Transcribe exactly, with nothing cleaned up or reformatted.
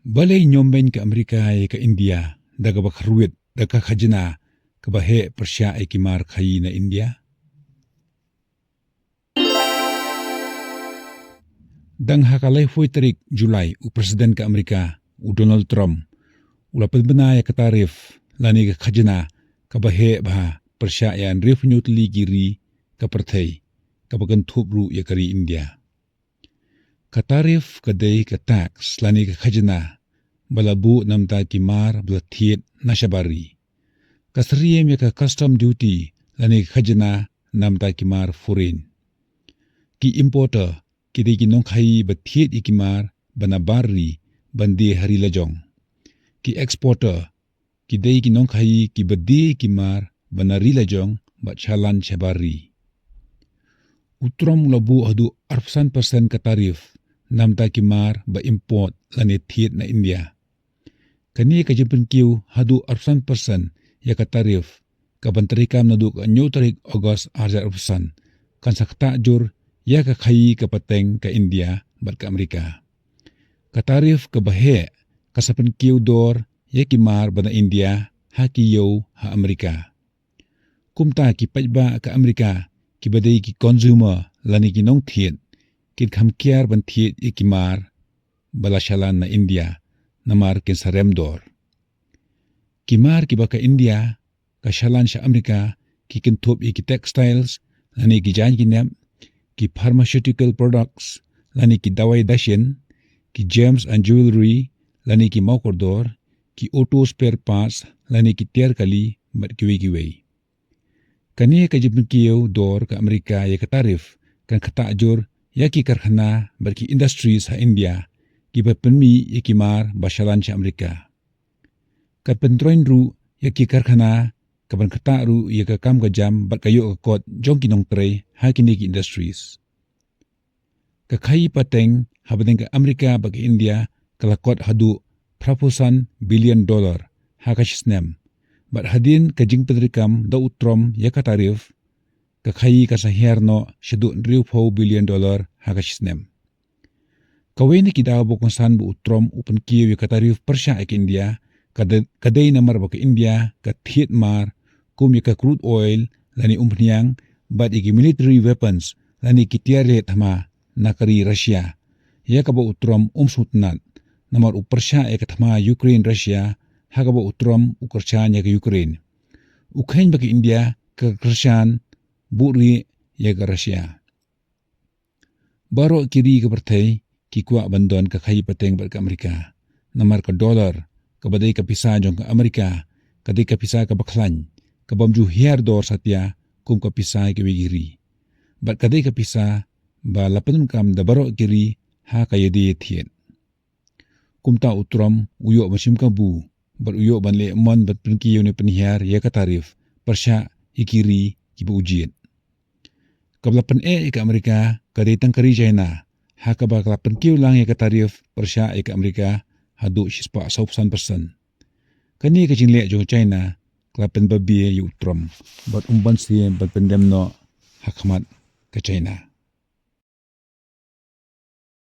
Balei ñiom beiñ ka Amerika ïa ka India da kaba kyrwit da ka khajna kaba heh pyrshah ïa ki mar khaïi na India? Dang ha ka laiphew tarik July, u President ka Amerika, u Donald Trump, u la pynbna ïa ka tarif lane ka khajna kaba heh bha pyrshah ïa hynriewphew tylli ki ri ka pyrthei, kaba kynthup ruh ïa ka ri India. Ka tarif ka dei ka tax lane ka khajna ba la buh namar ki mar ba la thied na shabar ri. Ka syriem ïa ka custom duty lane ka khajna namar ki mar foreign. Ki importer ki dei ki nongkhaïi ba thied ïa ki mar ba na bar ri ban die ha ri lajong. Ki exporter ki dei ki nongkhaïi kiba die ïa ki mar ba na ri lajong bad shalan shabar ri. U Trump u la buh haduh arphew san percent ka tarif namar ki mar ba import lane thied na India. Kane ka jingpynkiew haduh arphew san percent ïa ka tarif, kaban treikam naduh ka hynñiew tarik August arhajar arphew san, kan sa ktah jur ïa ka khaïi ka pateng ka India bad ka Amerika. Ka tarif kaba heh ka sa pynkiew dor ïa ki mar ba na India ha ki ïew ha Amerika. Kumta ki paidbah ka Amerika kiba dei ki consumer lane ki nongthied, kin kham kiar ban thied ïa ki mar ba la shalan na India, namar kin sa rem dor. Ki mar kiba ka India ka shalan sha Amerika ki kynthup ïa ki textiles lane ki jaiñ ki nep, ki pharmaceutical products lane ki dawai dashin, ki gems and jewellery lane ki mawkordor, ki auto spare parts lane ki tiar kali bad kiwei kiwei. Kane ka jingpynkiew dor ka Amerika ïa ka tarif kan ktah jur ïa ki karkhana bad ki industries ha India kiba pynmih ïa ki mar ba shalan sha Amerika. Kan pyntroiñ ruh ïa ki karkhana, kaban ktah ruh ïa ka kam ka jam bad ka ïoh ka kot jong ki nongtrei ha kine ki industries. Ka khaïi pateng hapdeng ka Amerika bad ka India ka la kot haduh phraphew san billion dollar ha ka shisnem. Bad hadien ka jingpyntreikam da u Trump ïa ka tarif, ka khaïi ka sa hiar noh shaduh hynriewphew billion dollar ha ka shisnem. Kawei na ki daw ba kongsan ba u Trump u pynkiew ïa ka tarif pyrshah ïa ka India, ka de-, ka dei namar ba ka India ka thied mar kum ïa ka crude oil lane umphniang, bad ïa ki military weapons lane ki tiar leh thma na ka ri Russia, ïa kaba u Trump um sngewtynnat, namar u pyrshah ïa ka thma Ukraine Russia, ha kaba u Trump u kyrshan ïa ka Ukraine. U kheiñ ba ka India ka kyrshan buhrieh ïa ka Russia. Baroh ki ri ka pyrthei ki kwah ban don ka khaïi pateng bad ka Amerika, namar ka dollar, kaba dei ka pisa jong ka Amerika, ka dei ka pisa kaba khlaiñ, kabym ju hiar dor satia kum ka pisa kiwei ki ri. Bad ka dei ka pisa ba la pyndonkam da baroh ki ri ha ka ïadie ïathied. Kumta u Trump u ïoh ban shim kabu bad u ïoh ban leh mon ban pynkiew ne pynhiar ïa ka tarif pyrshah ïa ki ri kiba u jied. Kaba la pyneh ïa ka Amerika ka dei tang ka ri China, ha kaba ka la pynkiew lang ïa ka tarif pyrshah ïa ka Amerika haduh shispah sawphew san percent. Kane ka jingleh jong China ka la pynbabe ïa u Trump bad um banse ban pyndem noh ha khmat ka China.